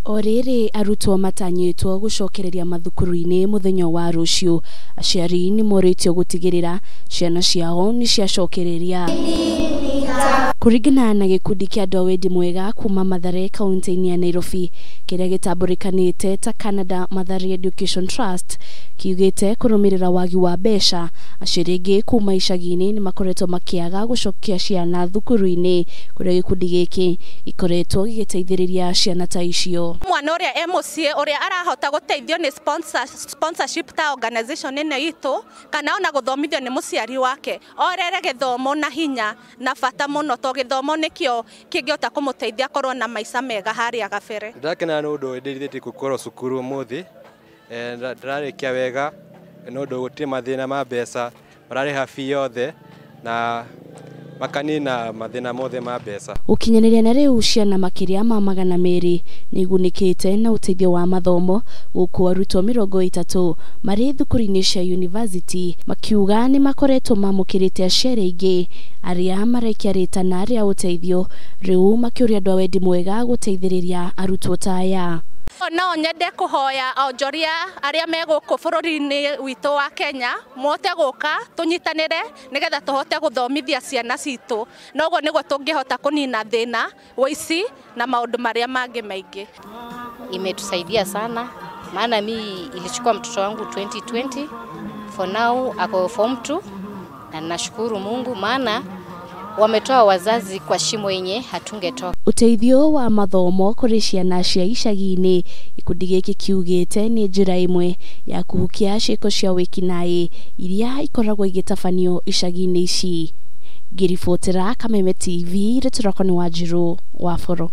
O rĩrĩ arutwo matanyĩtwo gũcokereria mathukuru-inĩ mũthenya wa rũciũ, aciari nĩ morĩtio gũtigĩrĩra ciana ciao nĩ ciacokereria. Kũringana na gĩkundi kĩa andũ a wendi mwega kuma Mathare kaunti-inĩ ya Nairobi kĩrĩa gĩtambũrĩkanĩte ta Canada Mathare Education Trust, kiugĩte kũrũmĩrĩra wagi wa mbeca, aciari aingĩ kuma icagi-inĩ nĩ makoretwo makĩaga gũcokia ciana thukuru-inĩ kũrĩa gĩkundi gĩkĩ gĩkoretwo gĩgĩteithĩrĩria ciana ta icio. Mwana ũrĩa e mũciĩ ũrĩa arahota gũteithio nĩ sponsorship ta organization ĩno itũ, kana ona gũthomithio nĩ mũciari wake, orere gĩthomo na hinya na bata mũno, to gĩthomo nĩkĩo kĩngĩhota kũmũteithia korwo na maica mega harĩa gabere. Ndĩrakena nĩ ũndũ ndĩrithĩtie gũkorwo cukuru ũmũthĩ, ndĩrarĩkia wega nĩ ũndũ gũtirĩ mathĩna ma mbeca, mararĩha fee yothe na makanina mathĩna mothe ma mbeca. Gũkinyanĩria na rĩu ciana makĩria ma 200 nĩ igunĩkĩte na ũteithio wa mathomo, gũkũ arutwo 30 marĩ thukuru-inĩ cia university makiuga nĩ makoretwo mamũkĩrĩte aciari aingĩ arĩa maraikia rĩtana rĩa ũteithio, rĩu makĩũria andũ a wendi mwega gũteithĩrĩria arutwo ta aya. No nyende kũhoya onjoria arĩa me gũkũ bũrũri-inĩ witũ wa Kenya mote gũka tũnyitanĩre nĩgetha tũhote gũthomithia ciana citũ, na ũguo nĩguo tũngĩhota kũnina thĩna, ũici na maũndũ marĩa mangĩ maingĩ. Imetusaidia sana, maana mi ilichukua mtoto wangu 2020, for now ako form 2, na nashukuru Mungu maana wametoa wazazi kwa shimo yenye hatungetoka. Ũteithio wa mathomo kũrĩ ciana cia icagi-inĩ, gĩkundi gĩkĩ kiugĩte nĩ njĩra ĩmwe ya kũhukia ciĩko cia wĩkinaĩ iria ikoragwo igĩtabanio icagi-inĩ ici. Ngĩribotera Kameme TV, rĩtwa rĩakwa nĩ Wanjirũ wa Boro.